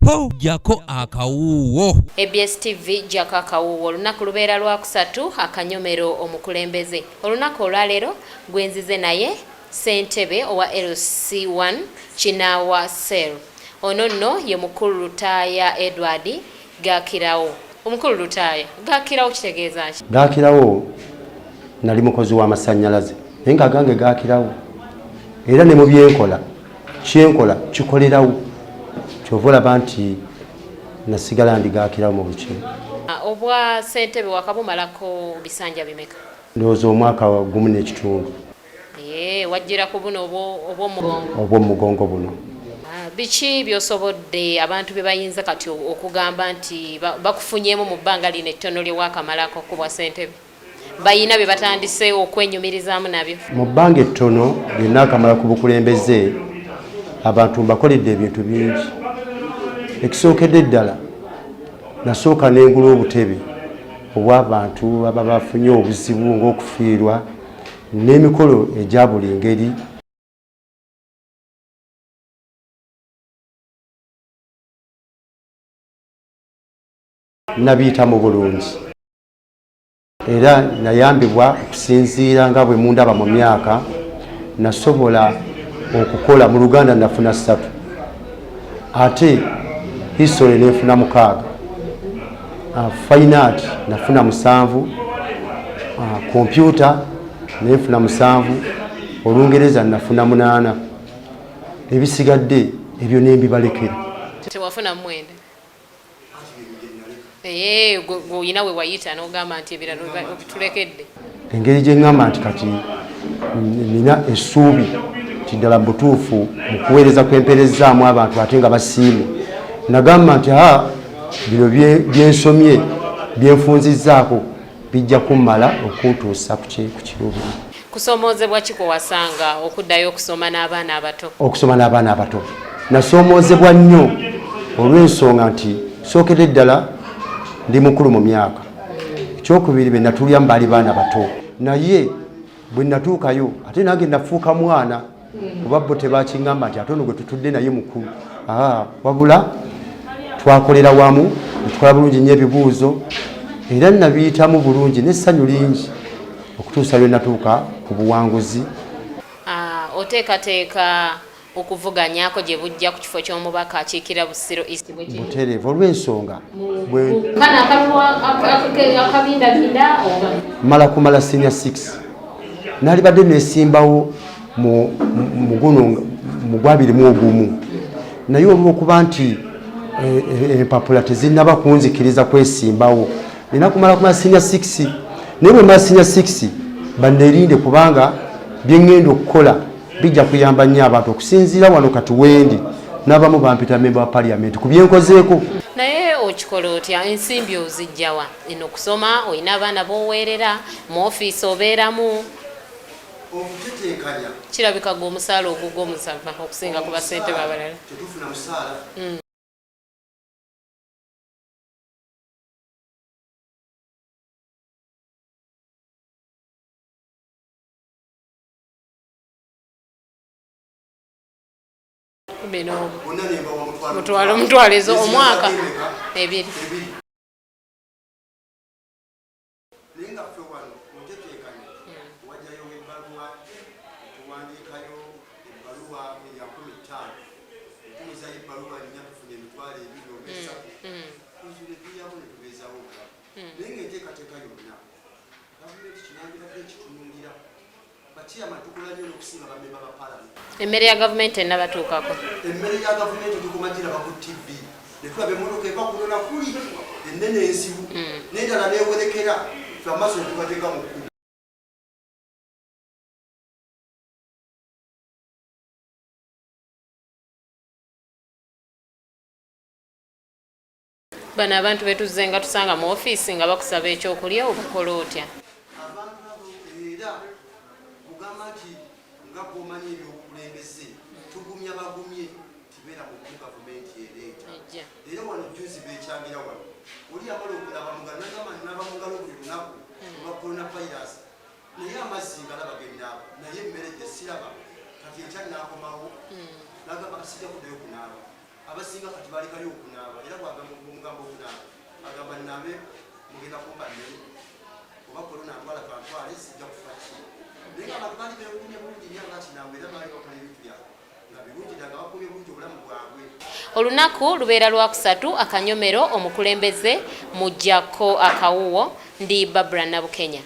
Ho, jjako akawuuwo. ABS TV jjako akawuuwo. Olunaku lubeera lwakusatu akanyomero omukulembeze. Olunaku olwaleero gwenzize naye ssentebe owa LC1 Kinaawa Cell. Ono nno ye mukulu Lutaaya Edward Gakirawo. Omukulu Lutaaya, Gakirawo kitegeeza ki? Gakirawo nali mukozi w'amasannyalaze naye nga agange gakirawo era ne mu byenkola kyenkola kikolerawo, kyova olaba nti nasigala ndi gakirawo mu buli kimu. Obwa ssentebe wakabumalako bisanja bimeka? Ndowooza omwaka gumu n'ekitundu. Wajjira ku buno obw'omugongo? Obw'omugongo buno. Biki by'osobodde abantu bye bayinza kati okugamba nti bakufunyeemu mu bbanga lino ettono lye waakamalako ku bwa ssentebe? Bayina bye batandise okwenyumirizaamu nabyo? Mu bbanga ettono lye naakamala ku bukulembeze, abantu mbakoledde ebintu bingi. Ekisookedde ddala, nasooka nengula obutebe obw'abantu ababa bafunye obuzibu ng'okufiirwa n'emikolo egya buli ngeri. Nabiyitamu bulungi era nayambibwa okusinziira nga bwe mundaba mu myaka, nasobola okukola mu Luganda nafuna 3, ate history nenfuna 6, fine art nafuna 7, kompyuta nenfuna 7, Olungereza nafuna 8, ebisigadde ebyo nembibalekera. Tewafuna 9? Gwe olina we wayita n'ogamba nti ebirala obitulekedde. Engeri gye ŋŋamba nti kati nina essuubi nti ddala mu butuufu mu kuweereza kwemperezzaamu abantu ate nga basiime, nagamba nti bino byensomye byenfunzizzaako bijja kummala okuntuusa ku kiruubirirwa. Kusoomoozebwa ki kwe wasanga okuddayo okusoma n'abaana abato? Okusoma n'abaana abato nasoomoozebwa nnyo olw'ensonga nti sookedde ddala ndi mukulu mu myaka. Ekyokubiri, be natuuliramu baali baana bato, naye bwe natuukayo ate nange nafuuka mwana, kuba bo tebakiŋŋamba nti ate ono gwe tutudde naye mukulu. Wabula twakolera wamu netukola bulungi nnyo ebibuuzo era nabiyitamu bulungi n'essanyu lingi okutuusa lwe natuuka ku buwanguzi. Oteekateeka okuvuganyako gye bujja ku kifo ky'omubaka akiikira Busiro East? Butereevu, olw'ensonga Kano akalulu akabindabinda oba? Mala kumala senior 6 nalibadde nesimbawo mu guno mu gwabiri mu ogumu, naye olw'okuba nti empapula tezinnaba kunzikiriza kwesimbawo, nina kumala kumala senior 6. Naye bwe mala senior 6 banneerinde, kubanga bye ŋŋenda okukola bijja kuyamba nnyo abantu. Okusinziira wano kati wendi, n'abamu bampita memba wa parliament ku byenkozeeko. Naye okikola otya? Ensimbi ozijjawa? Eno okusoma, olina abaana b'oweerera, mu ofiisi obeeramu. Okutetenkanya. Kirabika gwe omusaala ogugwo omusava okusinga ku bassentebe abalala. Tetufuna musaala. Bino mutwalo mutwalo ezo omwaka ebiri. Naye nga ffe wano mutetenkanya wajjayo ebbaluwa, tuwandiikayo ebbaluwa eya 15, tumizayo ebbaluwa 4, tufuna 20,000 oba 3, ezo ne tuyamu ne tubeezawo obulamu. Naye ng'enteekateeka yonna gavumenti kinandibadde ekitunuulira. Bachairman tukola nnyo n'okusinga bamemba ba palamenti. Emmere ya gavumenti ennabatuukako? Emmere ya gavumenti tukoma giraba ku TV ne tulaba emmotoka eva kuno na kuli ennene enzibu n'endala n'ewerekera, ffe amaaso ne tugateeka mu kkubo. Bano abantu betuzze nga tusanga mu ofiisi nga bakusaba ekyokulya, obakola otya? Abantu abo era kugamba nti nga bw'omanyi ebyobukulembeze, tugumya bagumye tibeera mu bumu, gavumenti ereeta. Era wano juzi bekyangira wano oli yamala okunaaba mungalo nagamba nnaaba mungalo buli lunaku olwa coronavirus, naye amazzi ngalaba genaaba, naye emmere gye siraba. Kati enkya naakomawo nagamba kasijja kuddayo kunaaba. Abasinga kati balekayo okunaaba, era bwagamba omugamba okunaaba agamba naabe mugenda kumpa mmere oba korona ntwala kantwale sijja kufa ki. Naye nga abantu baali beekuumye bulungi nnyo nga kinaawe, era baali bakola ebintu byabwe nga birungi ddala, nga bakuumye bulungi obulamu bwabwe. Olunaku lubeera lwakusatu, akanyomero omukulembeze mujjako akawuwo. Ndi Babra Nabukenya.